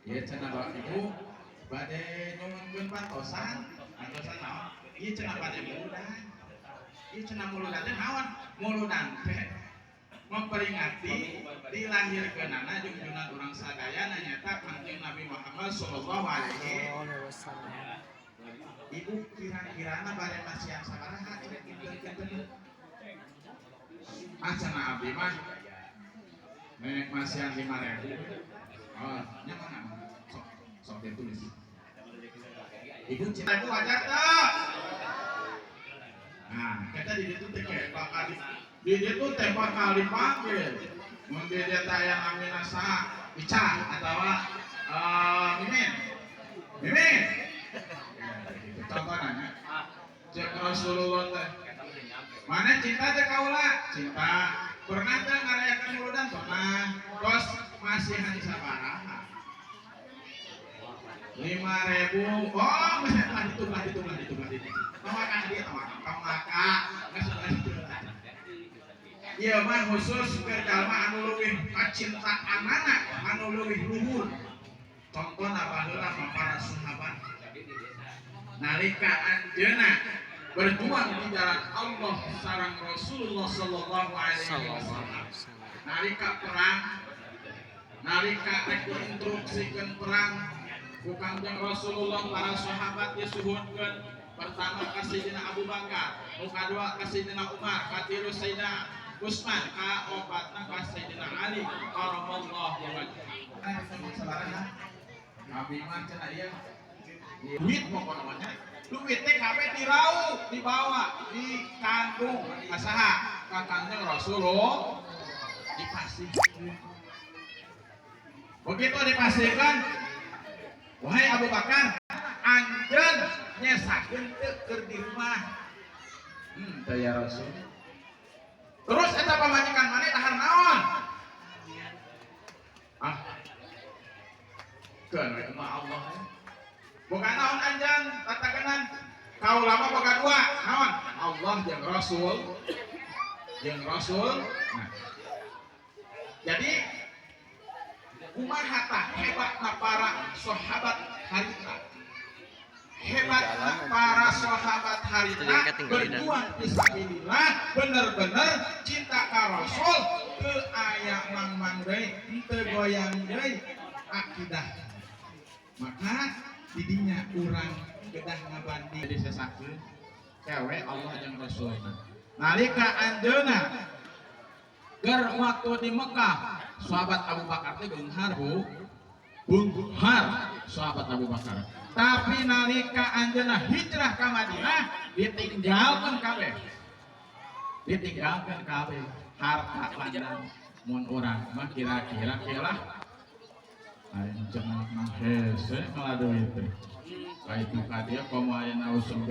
Ieu cenah, Bapak Ibu, bade nyuhunkeun pantosan. Pantosan naon? Ieu cenah bade muludan. Ieu cenah muludan teh naon? Muludan teh memperingati dilahirkeunana junjungan urang sadayana, nyaeta Kangjeng Nabi Muhammad sallallahu alaihi. Ibu kira-kirana bade masihan sabaraha kinten-kinten? Ah, cenah abdi mah nek masihan 5.000. Oh, nya mana? Sok sok ditulis. Ibu cinta ibu wajar teu? Nah, kita di ditu teh kayak bakal di ditu teh bakal dipanggil. Mun di dieu teh aya namina saha? Ica atawa Mimin. Mimin. Ya, gitu. Contohnya, cek Rasulullah teh. Mana cinta teh kaula? Cinta. Pernah teh ngarayakeun muludan? Pernah. Tos masihan sabaraha? 5.000. Oh, geus lah itu lah itu lah itu lah itu. Tong waka dia, tong waka, tong waka. Geus lah itu lah. Ieu mah khusus keur jalma anu leuwih kacintaanana anu leuwih luhur. Contohna baheula mah para sahabat. Nalika anjeunna berjuang di jalan Allah sareng Rasulullah sallallahu alaihi wasallam. Nalika perang, nalika rek diinstruksikeun perang ku Kangjeng Rasulullah, para sahabat disuhunkeun, pertama ka Sayyidina Abu Bakar, nu kadua ka Sayyidina Umar, katilu Sayyidina Utsman, kaopatna ka Sayyidina Ali karamallahu wajhah. Sabaraha? Abi mah cenah ieu duit, pokokna mah duit teh kabeh diraup, dibawa, dikandung ka saha? Ka Kangjeng Rasulullah, dipasihkeun. Begitu dipasihkan, "Wahai Abu Bakar, anjeun nyesakeun teu keur di rumah?" "Hmm, teu, ya Rasul." "Terus eta pamajikan maneh dahar naon?" "Ah, keun we mah Allah." "Boga naon anjeun tatakenan?" "Kaula mah boga dua." "Naon?" "Allah jeung Rasul." Jeung Rasul. Nah, jadi kumaha tah hebatna para sahabat harita? Hebatna para sahabat harita berjuang fisabilillah, bener-bener cinta ka Rasul, teu aya mang-mang deui, teu goyang deui akidah. Maka didinya urang kedah ngabanding, disesakeun cewe Allah jeung Rasulna. Nalika anjeunna keur waktu di Mekah, sahabat Abu Bakar teh beunghar, Bu, beunghar sahabat Abu Bakar. Tapi nalika anjeunna hijrah ka Madinah, ditinggalkeun kabeh, ditinggalkeun kabeh harta banda. Mun urang mah kira-kira kira aing cenah mah hese malah duit teh ka itu ka dieu, komo aya usum.